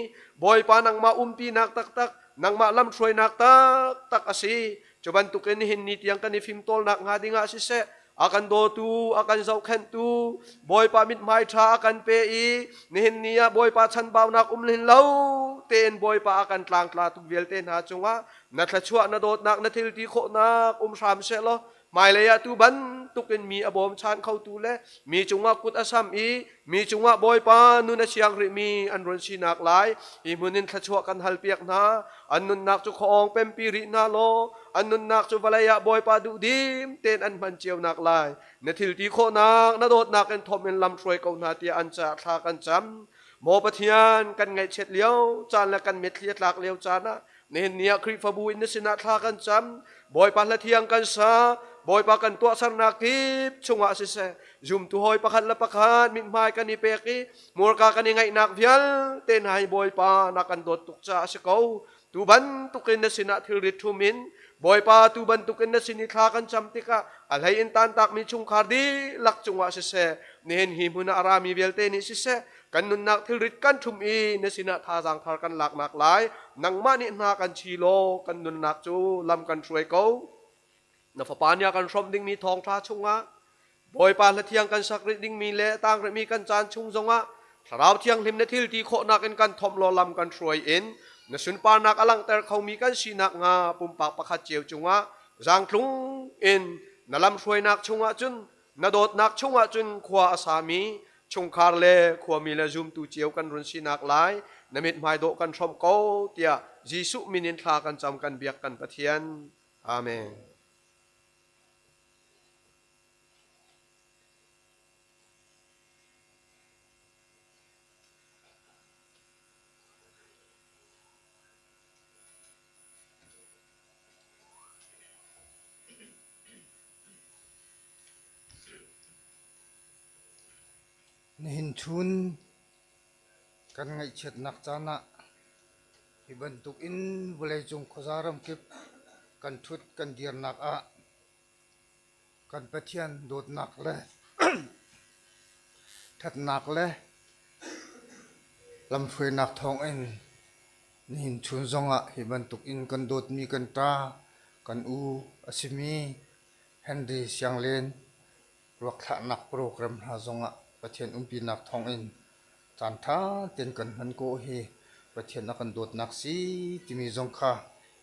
Bawipa nangmah umpinak taktak nangmah lamhruainak taktak a si. Cu bantukin nihin ni tiang kan i fimtawlnak hnga dingah siseh a kan dawtu a kan zohkhenhtu Bawipa mithmai ṭha a kan pe i nihin ni ah Bawipa chanbaunak um hin lo tein Bawipa a kan tlangtlatu vialte hna cungah na thluachuah na dawtnak na thil ti khawhnak um hram seh law Hmailei ah tu bantukin mi a bawmchan khotu le mi cungah kut a sam i mi cungah Bawipa nun a siang rihmi an run sinak lai hi hmun in thluachuah kan halpiak hna. An nunnak cu khuaawng pempi rih hna law an nunnak cu vawlei ah Bawipa duhdim tein an hman cio nak lai. Na thil ti khawhnak, na dawtnak in thawm in lamhruai ko hna tiah an caah thla kan cam. Maw Pathian, kan ngaihchiat lio caan le kan mitthli a tlak lio caan ah Nihin ni ah Khrihfabu in na sinah thla kan cam. Bawipa hla thiang kan sa. Bawipa kan tuahsernak kip chungah siseh, zumtu hawi pakhat le pakhat mithmai kan i pek i hmurka kan i ngaihnak vialte hna hi Bawipa na kan dawt tuk caah a si ko. Tu bantukin na sinah thilrit ṭhum in Bawipa tu bantukin na sin i thla kan cam tikah a hlei in tantakmi chungkhar dihlak cungah siseh, nihin hi hmun ah a rami vialte nih siseh, kan nunnak thilrit kan ṭhum i na sinah thazaang thar kan laknak lai nangmah nih hna kan chi law kan nunnak cu lam kan hruai ko. Na fapa nih a kan hrawmh dingmi thawngṭha chungah Bawipa hla thiang kan sak rih dingmi le tang rihmi kan caan chung zongah Thlarau Thianghlim na thil ti khawhnak in kan thomh law lam kan hruai in na sunparnak a langhter khomi kan sinak hnga pumpak pakhat cio cungah zaangtlung in na lam hruainak chungah cun Na dawtnak chungah cun khua a sami chungkhar le khuami le zumtu cio kan run sinak lai na mithmai dawh kan hrawmh ko tiah Jesuh min in thla kan cam kan biak kan Pathian. Amen. Nihin chun kan ngaihchiatnak caan ah hi bantuk in vawleicung khuaza ramkip kan ṭhut kan dirnak ah kan Pathian dawtnak le ṭhatnak le lamhruainak thawngin Nihin chun zongah hi bantuk in kan dawtmi kan ṭa, kan u a simi Henry Sianglen ruakthlahnak program hna zongah Pathian umpinak thawngin caanṭha tein kan hman kawh hi Pathian a kan dawtnak si timi zong kha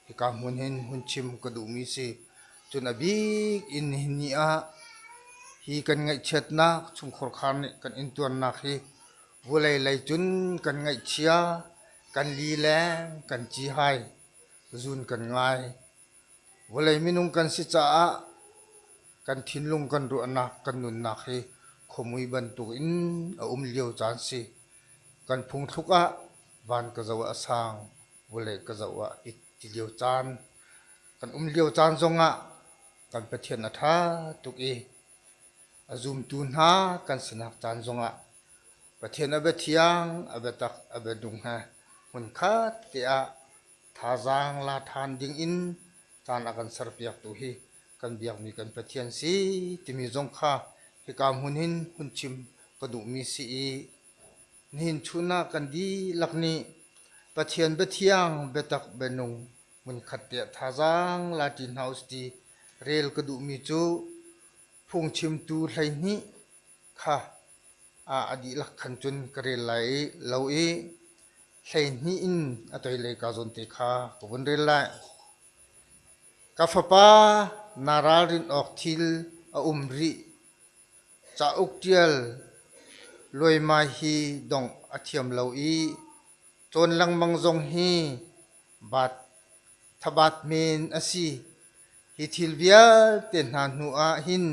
hika hmun hin hun chim ka duhmi si. Cun a bik in nihin ni ah hi kan ngaihchiatnak chungkhar khar nih kan intuarnak hi Vulei lei cun kan ngaihchia, kan lileng, kan cihai, zun kan ngai. Vawlei minung kan si caah kan thinlung kan ruahnak, kan nunnak hi khuamui bantuk in a um lio caan si. Kan phungthluk ah van ka zoh ah a sang, vawlei ka zoh ah it ti lio caan. Kan um lio caan zongah kan Pathian a ṭha tuk i a zumtu hna kan sinak caan zongah Pathian a biathiang, a biatak, a bianung he hmunkhat te ah thazaang la ṭhan dingin caan a kan serpiaktu hi kan biakmi kan Pathian si timi zong kha hika hmun hin hun chim ka duhmi si i nihin chun ah kan dihlak nih Pathian biathiang biatak bianung hmunkhat tiah thazaang la ṭi hna usih ti rel ka duhmi cu phungchimtu 12 kha a dihlak khan cun ka rel lai i lo i 12 in a toilei ka zawn te kha ka vun rel lai. Ka fapa, naa ralrin awk thil a um rih. Cauk ṭial luaimai hi dongh a thiam lo i cawn lengmang zong hi bat thabat men a si. Hi thil vialte hna hnu ah hin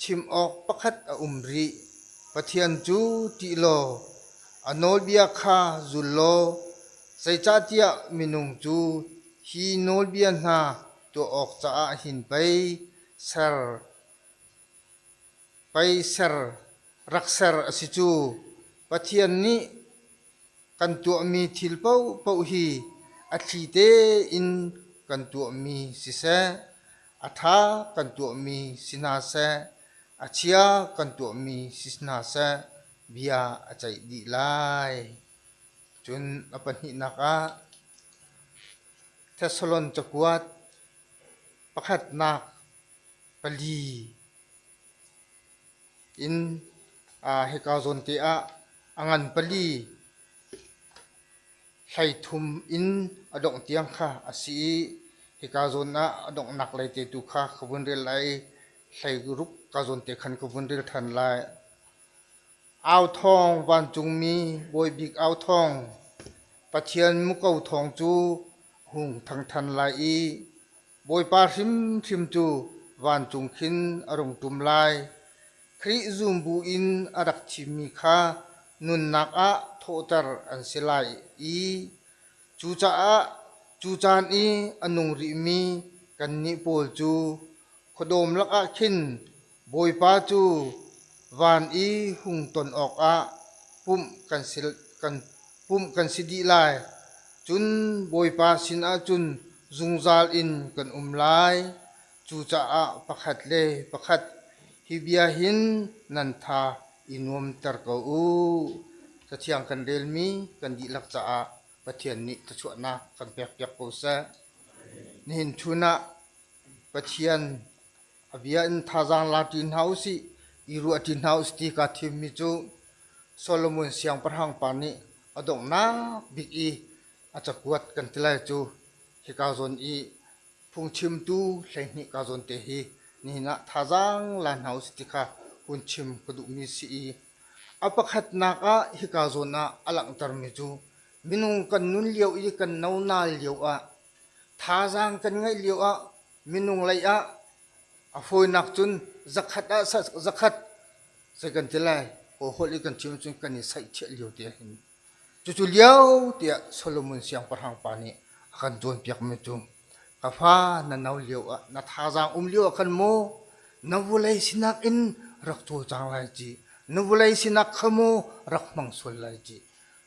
chim awk pakhat a um rih. Pathian cu ṭih law a nawlbia kha zul law zeicahtiah minung cu hi nawlbia hna tuah awk caah hin pei ser pei ser rak ser a si cu. Pathian nih kan tuahmi thil paohpaoh hi a thli tein kan tuahmi siseh, a ṭha kan tuahmi si hna seh, a chia kan tuahmi si hna seh, bia a ceih dih lai. Cun a pahnihnak ah Thessalon cakuat pakhatnak pali in hika zawn te ah a ngan pali 13 in a dongh tiang kha a si i hika zawn ah a donghnak lei te tu kha ka vun rel lai i 16 ka zawn te khan ka vun rel ṭhan lai. Au thawng vancungmi bawi bik au thawng Pathian muko thawng cu hung thang ṭhan lai i Bawipa hrimhrim cu vancung khin a rung ṭum lai. Khrih zum buin a rak thimmi kha nunnak ah thawhter an si lai i cucaah cu caan i a nung rihmi kannih pawl cu khuadawm lakah khin Bawipa cu van i hung ton awkah pumh kan si, kan, pumh kan si dih lai. Cun Bawipa sinah cun zungzal in kan um lai. Cucaah pakhat le pakhat hi bia hin nan tha i nuamter ko u. Cathiang kan relmi kan dihlak caah Pathian nih thluachuahnak kan pekpiak ko seh. Nihin chun ah Pathian A bia in thazaang la ṭi hna usih, i ruah ṭi hna usih ti kaa thimmi cu Solomon siangpahrang pa nih a donghnak bik i a cakuat kan ti lai cu hika zawn i phungchimtu 12 ka zawn te hi nihin ah thazaang la hna usih ti kha hun chim ka duhmi si i a pakhatnak ah hika zawn ah a langhtermi cu minung kan nun lio i kan no nal lio ah thazaang kan ngeih lio ah Minung lei ah a fawinak cun zakhat ah zakhat zei kan ti lai kaw holh i kan chim cun kan i saihchiah lio te hin cucu lio tiah Solomon siangpahrang pa nih a kan cawnpiakmi cu ka fa na no lio ah na thazaang um lio ah khan maw na vulei sinak in rak cawlcang lai ci na vulei sinak kha maw rak hmang sual lai ci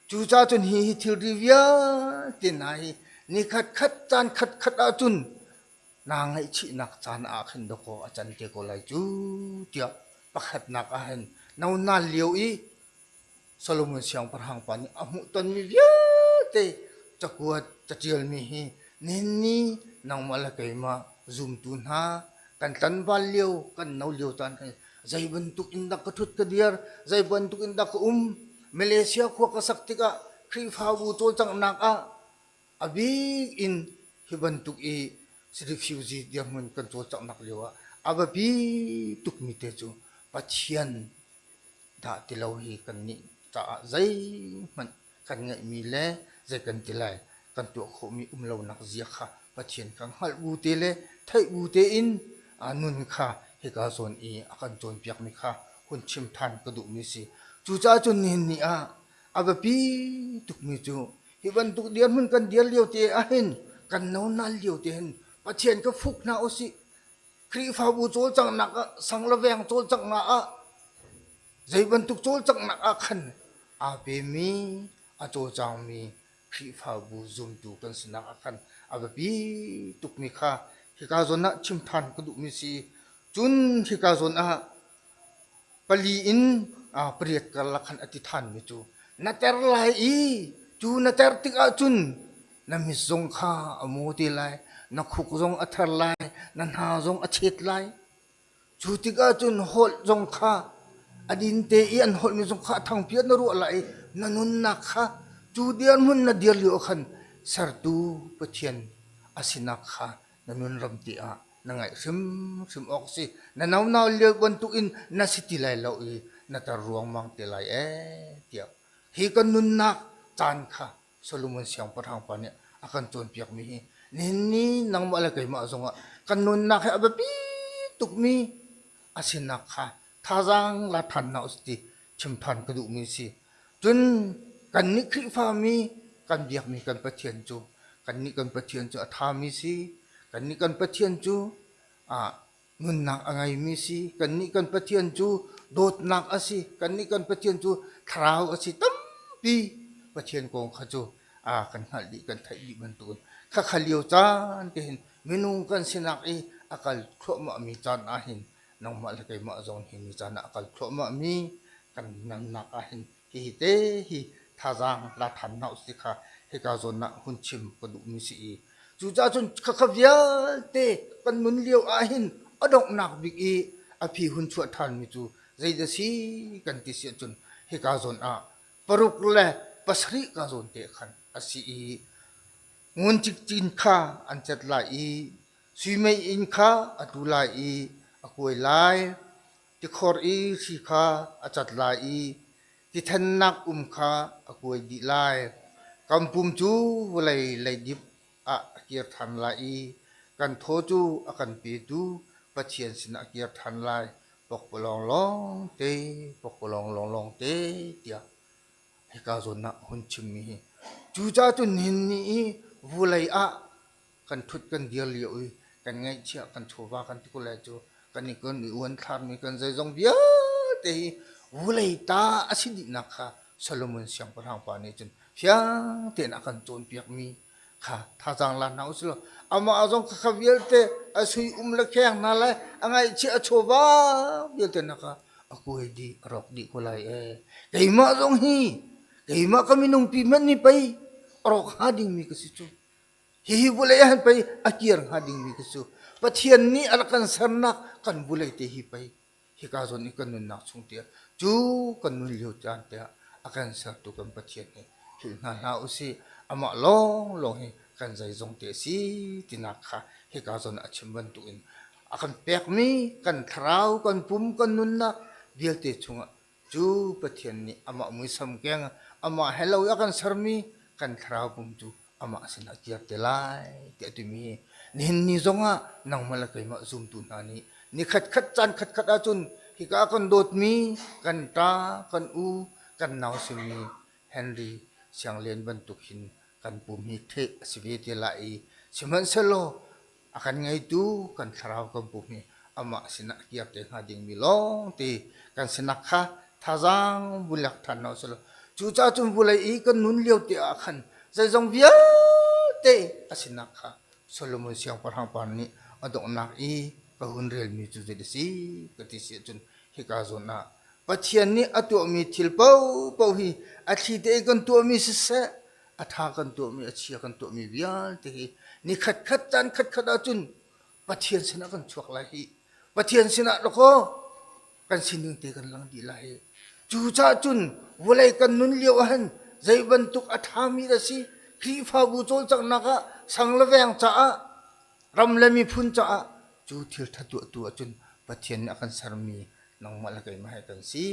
Cucaah cun hi hi thilri vialte hna hi ni khatkhat caan khatkhat ahcun naa ngaihchihnak caan ah khin dawkaw a can te ko lai cu tiah pakhatnak ah hin no nal lio i Solomon siangpahrang pa nih a hmuhtonmi vialte cakuat caṭialmi hi nihin ni nangmah le keimah zumtu hna kan tlanval lio kan no lio caan hi zei bantuk in dah ka ṭhut ka dir zei bantuk in dah ka um Malaysia khua ka sak tikah Khrihfabu cawlcanghnak ah a bik in hi bantuk i refugee dirhmun kan cawlcanghnak lio ah a biapi tukmi te cu Pathian dah ti lo hi kannih caah zeihmanh kan ngeihmi le zei kan ti lai kan tuah khawhmi um lonak zia kha Pathian kan hngalh bu te le theih bu tein nun kha hika zawn i a kan cawnpiakmi kha hun chim than ka duhmi si. Cucaah cun nihin ni ah a biapi tukmi cu hi bantuk dirhmun kan dir lio te ahhin kan no nal lio te hin Pathian ka fuk hna usih. Khrihfabu cawlcanghnak ah sang le veng cawlcanghnak ah zei bantuk cawlcanghnak ah khan aa pemi a cawlcangmi Khrihfabu zumtu kan sinak ah khan a biapi tukmi kha hika zawn ah chim ṭhan ka duhmi si. Cun hika zawn ah pali in pariat karlak khan a ti ṭhanmi cu na ter lai i cu na ter tik ahcun na mit zong kha a maw te lai, na khuk zong a ther lai, na hna zong a chet lai. Cu tikah cun holh zong kha a dinte i an holhmi zong kha a thangpi ah na ruah lai i na nunnak kha cu dirhmun na dir lio ah khan sertu Pathian a sinak kha na nunram te ah na ngaih hrimhrim awk a si. Na nonau lio bantukin na si ti lai lo i na tar ruangmang te lai ee tiah hi kan nunnak caan kha Solomon siangpahrang pa nih a kan cawnpiakmi hi nihin ni nangmah le keimah zongah kan nunnak hi a biapi tukmi a sinak kha thazaang la than hna usih ti chim than ka duhmi si. Cun kannih Khrihfami kan biakmi kan Pathian cu kannih kan Pathian cu a thami si, kannih kan Pathian cu nunnak a ngeimi si. Kannih kan Pathian cu dawtnak a si. Kannih kan Pathian cu thlarau a si. Tampi Pathian kong kha cu a kan hngalh dih, kan theih dih bantukin khakha lio caan te hin minung kan sinak i a kal thluahmahmi caan ah hin nangmah le keimah zong hi ni caan ah a kal thluahmahmi kan nunnak ah hin hihi te hi thazaang la than hna usih kha hika zawn ah hun chim ka duhmi si i cucaah cun khakha vialte kan nun lio ah hin a donghnak bik i a phi hun chuah ṭhanmi cu zeidah si kan ti si ahcun hika zawn ah 6 le 7 ka zawn te khan a si i ngun cikcin kha an cet lai i sui meiinn kha a tlu lai i a kuai lai. Tikhor i hri kha a cat lai i tithennak um kha a kuai dih lai. Kan pum cu vawlei leidip ah a kir ṭhan lai i kan thaw cu a kan petu Pathian sinah a kir ṭhan lai. Pokpalawng lawngte, pokpalawng lawnglawng te tiah hika zawn ah hun chimmi hi. Cucaah cun nihin ni i vulei ah kan ṭhut kan dir lio i kan ngaihchiah kan chawva kan ti ko lai cu kan i kan i uanthlarmi kan zeizong vialte hi vulei ta a si dihnak kha Solomon siangpahrang pa nih cun fiang tein a kan cawnpiakmi kha thazaang la hna usih law amah zong kha vialte a sui um le kheng hna lai a ngaihchiah a chawva vialte na kha a kuai dih a rawk dih ko lai ee keimah zong hi keimah ka minung pi hmanh nih pei a rawk hnga dingmi ka si cu. Hihi vulei ah hin pei a kir hnga dingmi khi cu Pathian nih a rak kan sernak kan vulei te hi pei hika zawn i kan nunnak chung tiah cu kan nun lio caan tiah a kan sertu kan Pathian hi philh hna hlah usih. Amah lawnglawng hi kan zeizong te a si tinak kha hika zawn ah a chim bantukin a kan pekmi kan thlarau, kan pum, kan nunnak vialte chungah Cu Pathian nih amah muisam keng amah he lo i a kan sermi kan thlarau pum cu amah sinah kir te lai tiah a timi hi nihin ni zongah nangmah le keimah zumtu hna nih ni khatkhat caan khatkhat ahcun hika kan dawtmi kan ṭa kan u kan nau simi Henry Sianglian bantuk hin kan pum hi theh a si ve te lai i sihmanhsehlaw a kan ngeitu kan thlarau kan pum hi amah sinah kir te hnga dingmi lawngte kan sinak kha thazaang vulak ṭhan hna usih cucaah cun vulei i kan nun lio te ah khan zeizong vialte a sinak kha Solomon siangpahrang pa nih a donghnak i ka hun relmi cu zei a si ka ti si ahcun hika zawn ah Pathian nih a tuahmi thil paohpaoh hi a thli te i kan tuahmi siseh a ṭha kan tuahmi a chia kan tuahmi vialte hi ni khatkhat caan khatkhat ahcun Pathian sinah kan chuak lai hi Pathian sinah dawkaw kan sining te kan lang dih lai hi. Cucaah cun vawlei kan nun lio ahhin zei bantuk a ṭhami a si Khrihfabu cawlcanghnak ah sang le veng caah ram le miphun caah cu thil ṭha tuahtu ahcun Pathian nih a kan sermi nangmah le keimah he kan si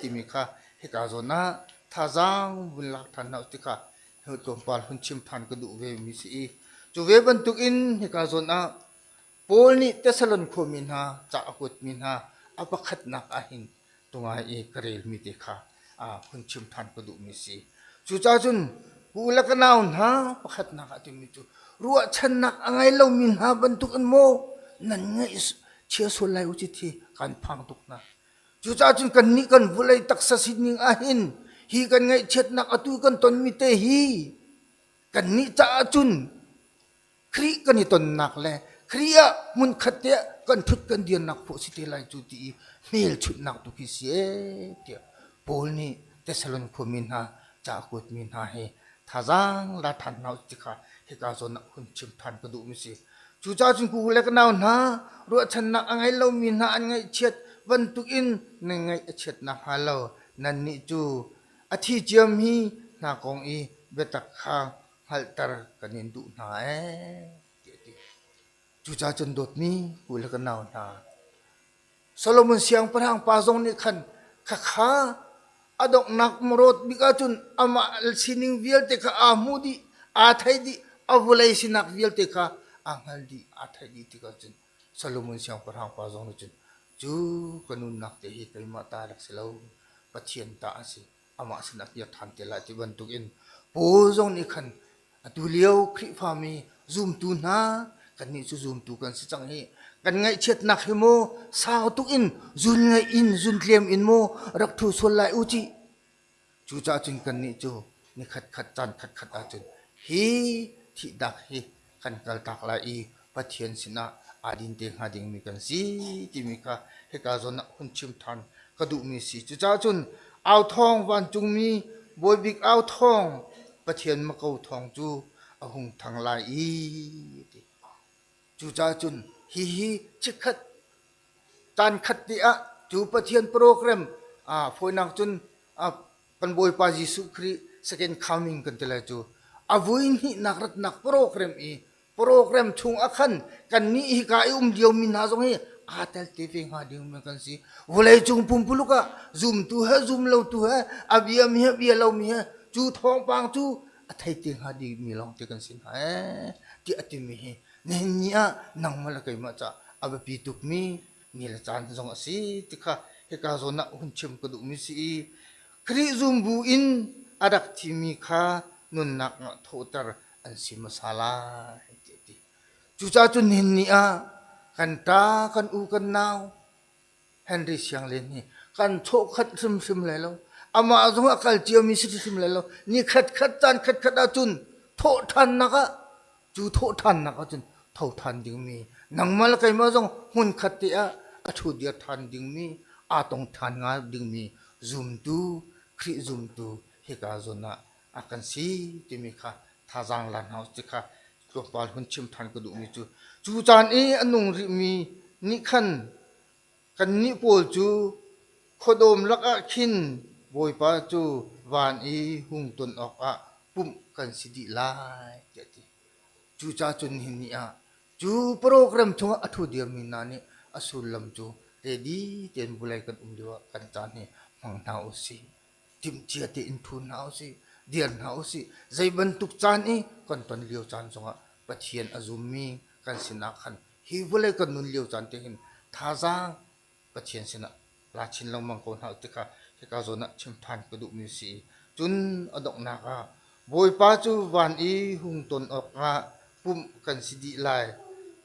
timi kha hika zawn ah thazaang vun lak ṭhan hna usih ti kha tlawmpal hun chim ṭhan ka duh ve mi si i cu ve bantukin hika zawn ah Paul nih Thessalon khuami hna ca a kuatmi hna a pakhatnak ah hin. Tungai i ka relmi te kha hun chim ṭhan ka duhmi si. Cucaah cun u le ka nau hna pakhatnak ah timi cu ruahchannak a ngei lomi hna bantuk in maw nan ngaih chia sual lai u ci thi kan phang tuk hna. Cucaah cun kannih kan vawlei taksa sining ahhin hi kan ngaihchiatnak atu kan tonmi te hi kannih caah cun Khrih kan i tonnak le Khrih ah hmunkhat te ah kan ṭhut kan dirnak phu si te lai cu ti i hmelchunhnak tu khi si ee tiah Paul nih Thessalon khuami hna ca a kuatmi hna hi thazaang la ṭhan hna u ti kha hika zawn ah hun chim ṭhan ka duhmi si. Cucaah cun ku le ka nau hna ruahchannak a ngei lomi hna an ngaihchiat bantukin nan ngaih a chiat nakhnga lo nannih cu a thi ciami hna kong i biatak kha hngalhter kan in duh hna ee tiah a ti. Cucaah cun dawtmi u le ka nau hna, Solomon siangpahrang pa zong nih khan khakha a donghnak marawt bik ahcun amah sining vialte kha aa hmuh dih, aa theih dih, a vawlei sinak vialte kha aa hngal dih, aa theih dih tikah cun Solomon siangpahrang pa zong nih cun cu ka nunnak te hi keimah ta rak si lo, Pathian ta a si. Amah sinah kir ṭhan te lai ti bantukin Paul zong nih khan atu lio Khrihfami zumtu hna kannih cu zumtu kan si cang hi kan ngaihchiatnak hi maw sau tuk in zun ngaih in zun tlem in maw rak ṭhu sual lai u cih. Cucaah cun kannih cu ni khatkhat caan khatkhat ahcun hi thihnak hi kan kaltak lai i Pathian sinah aa din te hnga dingmi kan si timi kha hika zawn ah hun chim ṭhan ka duhmi si. Cucaah cun au thawng vancungmi bawibik au thawng Pathian mako thawng cu a hung thang lai i ti. Cucaah cun hihi chikkhat caan khat te ah cu Pathian program fawinak cun kan Bawipa Jesuh Khrih second coming kan ti lai cu a vui hnihnak ratnak program i program chung ah khan kannih hika i um liomi hna zong hi aa tel te ve hnga dingmi kan si. Vawleicung pumpuluk ah zumtu he zumlotu he a biami he bia lomi he cu thawngpang cu a thei te hnga dingmi lawng te kan si hna ee ti a timi hi nihin ni ah nangmah le keimah caah a biapi tukmi ni le caan zong a si ti kha hika zawn ah hun chim ka duhmi si i Khrih zumbu in a rak thimi kha nunnak ah thawhter an si hmasa lai ti a ti. Cucaah cun nihin ni ah kan ṭa, kan u, kan nau Henry Sianglin hi kan chawhkhat hrimhrim lai lo. Amah zong a kal ciami si hrimhrim lai lo. Ni khatkhat caan khatkhat ahcun thawh ṭhannak ah cu thawh ṭhannak ahcun tho ṭhan dingmi nangmah le keimah zong hmunkhat te ah a ṭhu dir ṭhan dingmi aa tong ṭhan nga dingmi zumtu Khrih zumtu hika zawn ah a kan si timi kha thazaang la hna ti kha tlawmpal hun chim ṭhan ka duhmi cu cu caan i a nung rihmi nih khan kannih pawl cu khuadawm lakah khin Bawipa cu van i hung ton awkah pumh kan si dih lai tiah a ti. Cucaah cun nihin ni ah cu program chungah a ṭhu dirmi hna nih a sullam cu ready tein vulei kan um lioah kan caan hi hmang hna u sih. Timhcia tein ṭhu hna u sih, dir hna u sih. Zei bantuk caan i kan ton lio caan zongah Pathian a zummi kan sinah khan hi vawlei kan nun lio caan te hin thazaang Pathian sinah la chin lengmang ko hna u ti kha hika zawn ah chim ṭhan ka duhmi a si. Cun a donghnak ah Bawipa cu van i hung ton awkah pumh kan si dih lai.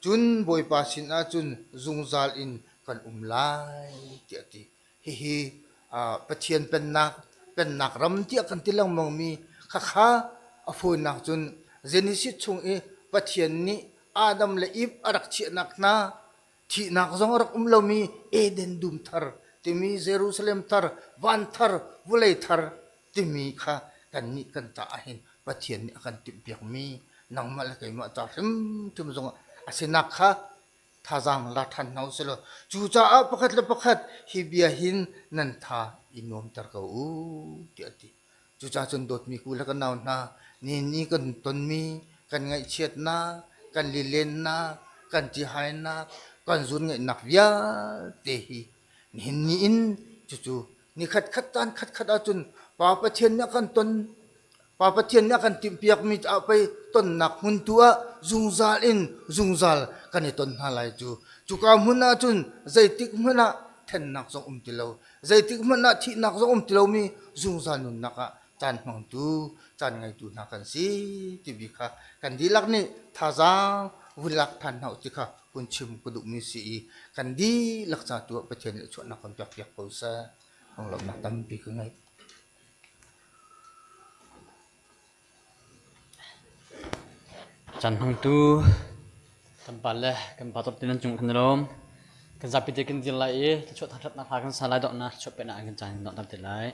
Cun Bawipa sinah cun zungzal in kan um lai tiah a ti. Hihi Pathian pennak pennak ram tiah kan ti lengmangmi khakha a fawinak cun Genesis chung i Pathian nih Adam le Eve a rak chiahnak hna thihnak zong a rak um lomi Eden dum thar timi Jerusalem thar van thar vawlei thar timi kha kannih kan ca ahhin Pathian nih a kan timhpiakmi nangmah le keimah ca hrimhrim zongah a sinak kha thazaang la ṭhan hna u sih law cucaah pakhat le pakhat hi bia hin nan tha i nuamter ko u tiah a ti. Cucaah cun dawtmi ku le kan nau hna, ni ni kan tonmi kan ngaihchiatnak, kan lilennak, kan ṭihhainak, kan zunngaihnak vialte hi nihin ni in cucu ni khatkhat caan khatkhat ahcun Pa Pathian nih a kan ton Pa Pathian nih a kan timhpiakmi caah pei tonnak hmun tu ah zungzal in zungzal kan i ton hna lai cu. Cuka hmun ahcun zeitik hmanh ah. thennak zong um ti lo, zeitik hmanh ah thihnak zong um ti lomi zungzal nunnak ah caan hmangtu, caan ngeitu hna kan si timi kha kan dihlak nih thazaang vun lak than hna u ti kha hun chim ka duhmi si i kan dihlak ca tu ah Pathian nih chuahnak kan pekpiak ko seh. Lunglawmhnak tampi ka ngei. Caan hmangtu kan pa le kan pa top nan cung kan i lawm. Kan zapi te kan dir lai i thluachuah thangṭhatnak hla kan sa lai donghnak thluachuah peknak in kan caan kan donghter te lai.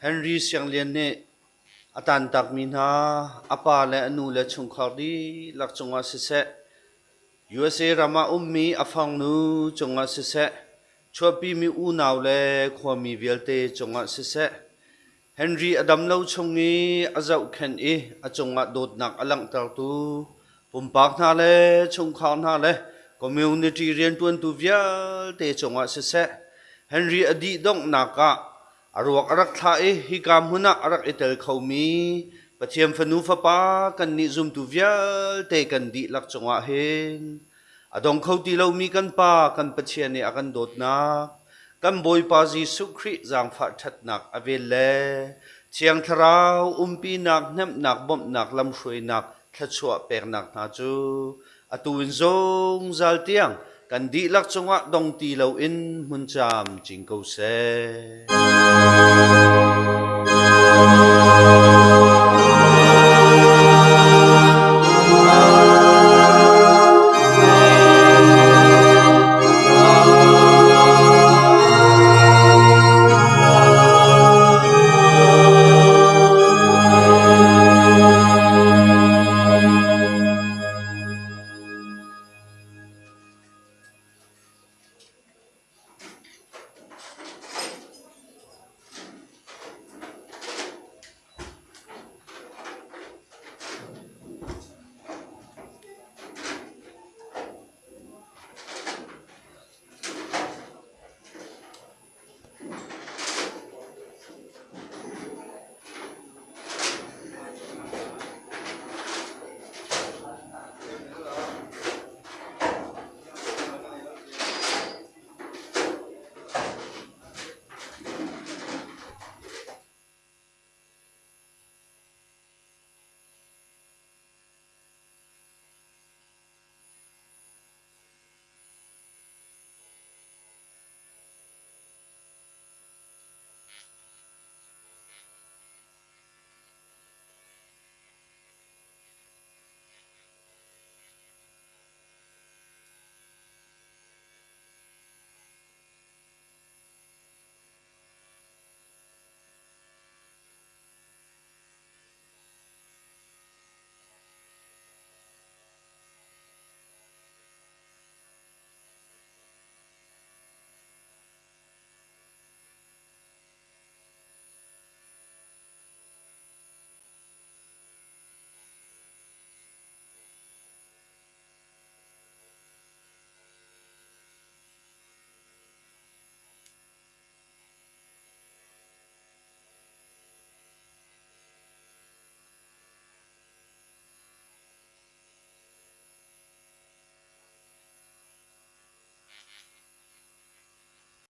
Henry Sianglian nih a tantakmi hna a pa le a nu le chungkhar dihlak cungah siseh, USA ram ah ummi a fangnu cungah siseh, chuahpimi unau le khuami vialte cungah siseh, Henry a dam lo chung i a zohkhenh i a cungah dawtnak a langhtertu pumpak hna le chungkhar hna le community rianṭuantu vialte cungah siseh, Henry a dih donghnak ah a ruak a rak thlah i hika hmun ah a rak i tel khomi Pathian fanu fapa kannih zumtu vialte kan dihlak cungah hin a dong kho ti lomi kan Pa kan Pathian nih a kan dawtnak kan Bawipa Jesuh Khrih zaangfah ṭhatnak a vel le Thiang Thlarau umpinak hnemhnak bawmhnak lamhruainak thluachuah peknak hna cu atu in zungzal tiang kan dihlak cungah dong ti loin hmun camcin ko seh.